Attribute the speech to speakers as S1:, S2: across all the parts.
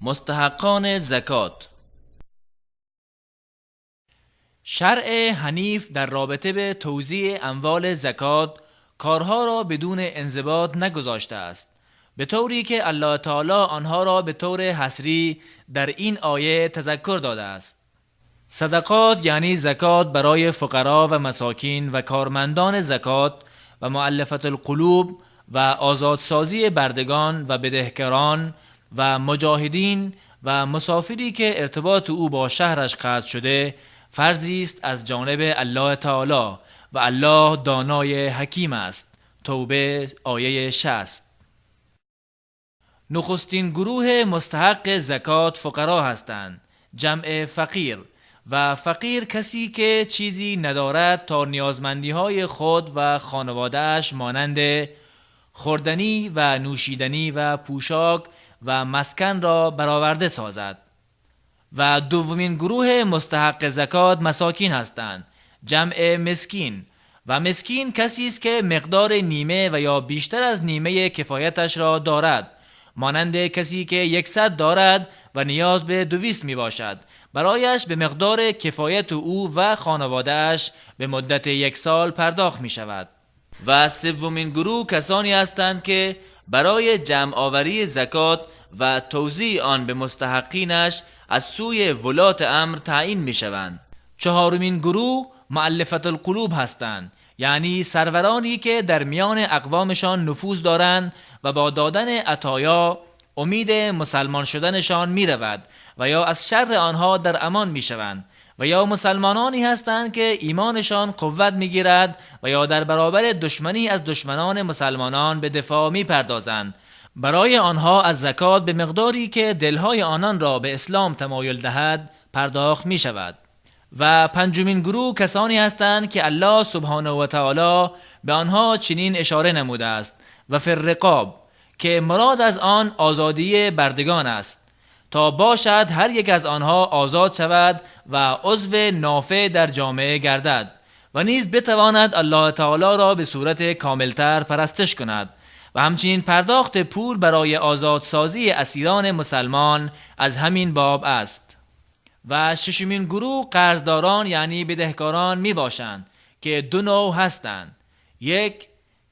S1: Мустаҳаққони закот. Шаръ ҳаниф дар робита ба тавзеъи амволи закот корҳоро бидуни инзибот нагузоштааст, ба тавре ки Аллоҳ таъоло онҳоро ба таври ҳасрӣ дар ин оя тазаккур додааст. Садақот, яъне закот, барои фуқаро ва масокин ва кормандони закот ва муаллафатул-қулуб ва озодсозии бардагон ва бадеҳкорон ва муҷоҳидин ва мусофире ки иртиботи ӯ бо шаҳраш қатъ шуда, фарзист аз ҷониби Аллоҳ таъоло, ва Аллоҳ донои ҳаким аст. Тавба, ояи 60. Нахустин гурӯҳи мустаҳаққи закот фуқаро ҳастанд, ҷамъи фақир, ва фақир касе ки чизе надорад то ниёзмандиҳои худ ва хонаводааш монанди хӯрданӣ ва нӯшиданӣ ва пӯшок ва масканро бароварда созад. Ва дуввумин гурӯҳи мустаҳаққи закот масокин ҳастанд, ҷамъи мискин, ва мискин касест ки миқдори нима ва ё бештар аз нимаи кифояташро дорад, монанди касе ки 100 дорад ва ниёз ба 200 мебошад. Барояш ба миқдори кифояти ӯ ва хонаводааш ба муддати як сол пардохт мешавад. Ва севумин гурӯҳ касоне ҳастанд ки барои ҷамъоварии закот ва тавзеъи он ба мустаҳаққинаш аз сӯи вулоти амр таъйин мешаванд. Чаҳорумин гурӯҳ муаллафатул-қулуб ҳастанд, яъне сарвароне ки дар миёни ақвомашон нуфуз доранд ва бо додани атоё умеди мусалмон шуданашон меравад ва ё аз шарри онҳо дар амон мешаванд, ва ё мусалмононе ҳастанд ки имонашон қувват мегирад ва ё дар баробари душманӣ аз душманони мусалмонон ба дифоъ мепардозанд. Барои онҳо аз закот ба миқдоре ки дилҳои ононро ба ислом тамоюл диҳад пардохт мешавад. Ва панҷумин гурӯҳ касоне ҳастанд ки Аллоҳ субҳонаҳу ва таъоло ба онҳо чунин ишора намудааст: ва фи-рриқоб, ки мурод аз он озодии бардагон аст, то бошад ҳар як аз онҳо озод шавад ва узви нофеъ дар ҷомеа гардад ва низ битавонад Аллоҳ таъолоро ба сурати комилтар парастиш кунад. Ва ҳамчунин пардохти пул барои озодсозии асирони мусалмон аз ҳамин боб аст. Ва шашумин гурӯҳ қарздорон, яъне бадеҳкорон мебошанд ки ду навъ ҳастанд. Як,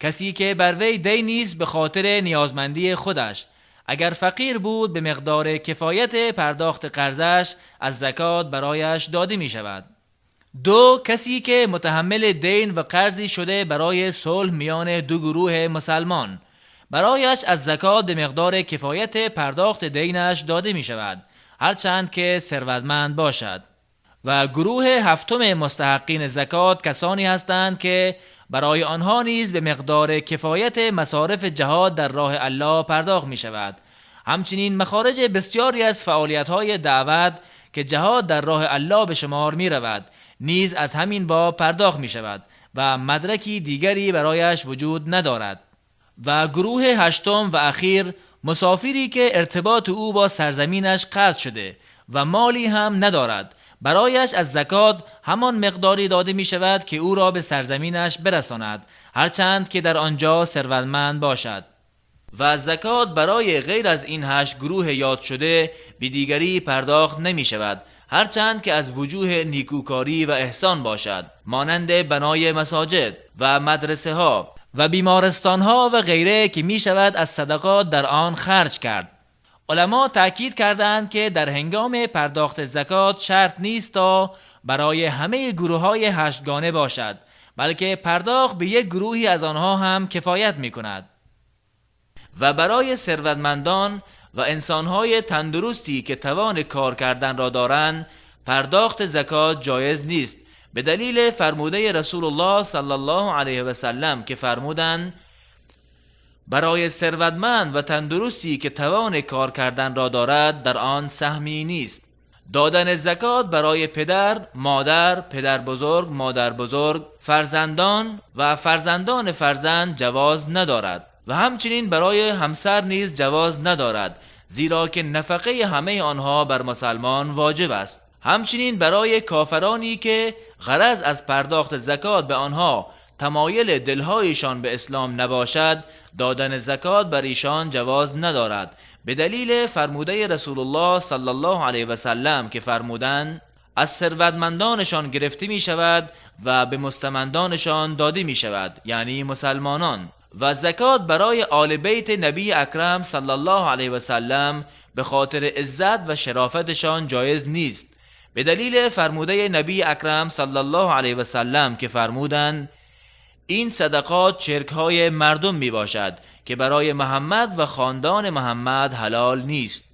S1: касе ки бар вай дайн нест ба хотири ниёзмандии худаш, агар фақир буд ба миқдори кифояти пардохти қарзаш аз закот барояш дода мешавад. Ду, касе ки мутаҳаммили дайн ва қарзе шуда барои сулҳ миёни ду гурӯҳи мусалмон, барояш аз закот ба миқдори кифояти пардохти дайнаш дода мешавад, ҳарчанд ки сарватманд бошад. Ва гурӯҳи ҳафтуми мустаҳаққини закот касоне ҳастанд ки барои онҳо низ ба миқдори кифояти масорифи ҷиҳод дар роҳи Аллоҳ пардохт мешавад. Ҳамчунин махориҷи бисёре аз фаъолиятҳои даъват ки ҷиҳод дар роҳи Аллоҳ ба шумор меравад низ аз ҳамин боб пардохт мешавад ва мадраки дигаре барояш вуҷуд надорад. Ва гурӯҳи ҳаштум ва ахир мусофире ки иртиботи ӯ бо сарзаминаш қатъ шуда ва моле ҳам надорад, барояш аз закот ҳамон миқдоре дода мешавад ки ӯро ба сарзаминаш бирасонад, ҳарчанд ки дар он ҷо сарватманд бошад. Ва закот барои ғайр аз ин 8 гурӯҳи ёд шуда ба дигаре пардохт намешавад, ҳарчанд ки аз вуҷуҳи некӯкорӣ ва эҳсон бошад, монанди бинои масоҷид ва мадрасаҳо ва беморхонаҳо ва ғайра ки мешавад аз садақот дар он харҷ кард. Уламо таъкид карданд ки дар ҳангоми пардохти закот шарт нест то барои ҳамаи гурӯҳҳои ҳаштгона бошад, балки пардохт ба як гурӯҳе аз онҳо ҳам кифоят мекунад. Ва барои сарватмандон ва инсонҳои тандурустӣ ки тавони кор карданро доранд пардохти закот ҷоиз нест, ба далели фармудаи Расулуллоҳ саллаллоҳу алайҳи васаллам ки фармуданд: барои сарватманд ва тандурустӣ ки тавони кор карданро дорад дар он саҳме нест. Додани закот барои падар, модар, падарбузург, модарбузург, фарзандон ва фарзандони фарзанд ҷавоз надорад ва ҳамчунин барои ҳамсар низ ҷавоз надорад, зеро ки нафақаи ҳамаи онҳо бар мусалмон воҷиб аст. Ҳамчунин барои кофароне ки ғараз аз пардохти закот ба онҳо тамоюли дилҳояшон ба ислом набошад, додани закот бар эшон ҷавоз надорад. به دلیل فرموده رسول الله صلی الله علیه و سلم که فرمودند: از ثروتمندانشان گرفته می شود و به مستمندانشان داده می شود، یعنی مسلمانان. و زکات برای آل بیت نبی اکرم صلی الله علیه و سلم به خاطر عزت و شرافتشان جایز نیست، به دلیل فرموده نبی اکرم صلی الله علیه و سلم که فرمودند: این صدقات چرکهای مردم می باشد که برای محمد و خاندان محمد حلال نیست.